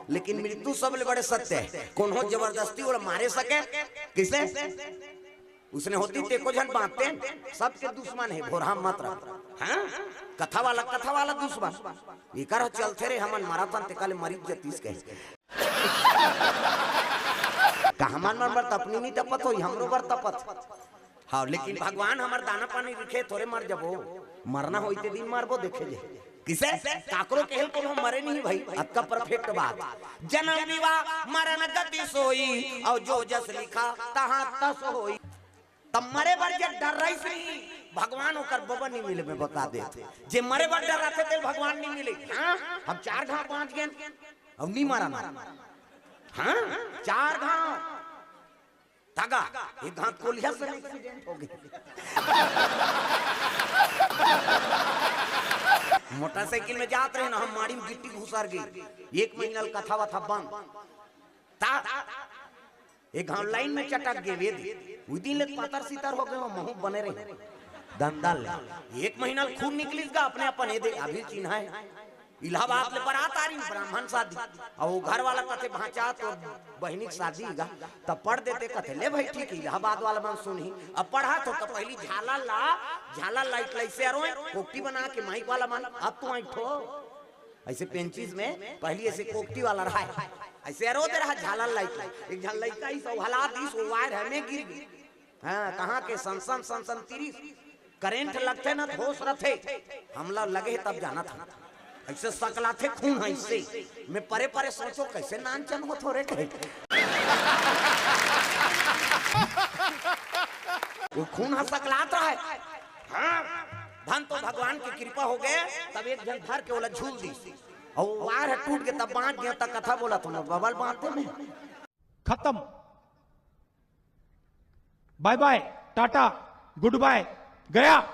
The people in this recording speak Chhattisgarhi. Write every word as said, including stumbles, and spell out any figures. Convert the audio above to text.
लेकिन मृत्यु सबले बड़े सत्य हे। कोनो जबरदस्ती ओला मारे सके? किसे? उसने होती ते को झन बांधते, सबके दुश्मन हे, भोरहा मत रह। हाँ? कथा वाला, कथा वाला दुश्मन। इकर चलते रे हमन मरत हन, तेकर ले मरिच जतिस कहे। का हमन मन बर त अपनी नहीं तपत होई, हमरो बर तपत। हाँ, लेकिन भगवान हमर दाना पानी रिखे, थोरे मर जबो। मरना होई ते दिन मरबो, देखे जे। किसे? काकरो केहेल कोनो मरे नहीं भाई, अतका परफेक्ट बात। जनम विवाह मरन गति सोई, अउ जो जस लिखा तहाँ तस होई। तब मरे बर जे डर रहिस नहीं, भगवान ओकर बबा नहीं मिले, मैं बता देत। जे मरे बर डर रहिथे, तेल भगवान नहीं मिले। हाँ, हम चार घाव बांच गेन, अउ नहीं मरन। हाँ, चार घाव। तगा, एक घात कोलिया से एक्सीडेंट हो गे। मोटरसाइकिल में जात रहे ना, हम माड़ी में गिट्टी घुसर गे। एक महीना ल कथा वथा बंद। ता, एक घाव लाइन में चटक गे, वेद। उही दिन ले पातर सितर हो गे, महूं बने रहे। दंदल ले। एक महीना ल खून निकलिस गा, अपने अपन एदे, अभी चिन्हा हे। इलाहाबाद ले बरात आ रही, ब्राह्मण शादी। अउ वो घर वाला कथे, "भांचा, तोर बहिनी के शादी गा, त पढ़ देते।" कथे, "ले भाई, ठीक हे।" इलाहाबाद वाला मन सुनही। अब पढ़त हो त पहली झालर ला, झालर लाइट ला अइसे अरोय, कोकटी बना के माइक वाला मन, अब तो ऐंठो। अइसे पेंचिस में पहली अइसे कोकटी वाला रहा, अइसे अरो दे रहा झालर लाइट ला। एक झन लइका अइसे हला दिस, वो वायर हमे गिर गे। हाँ, कहाँ के सनसन सनसन तिरिस। करेंट लगथे न, होश रथे। हमला लगे हे तब जानत हन। अइसे सकलाथे खून हे अइसे। मैं परे परे सोचों, कइसे नानचन होथों रे कहे। वो खून ह सकलात रहे। हाँ, धन तो भगवान के कृपा हो गे, तब एक झन धर के ओला झूल दिस। अउ वायर ह टूट गे, तब बांच गे, त कथा बोलत हों, बबल बांधते में। खत्म। बाय बाय, टाटा, गुड बाय, गया।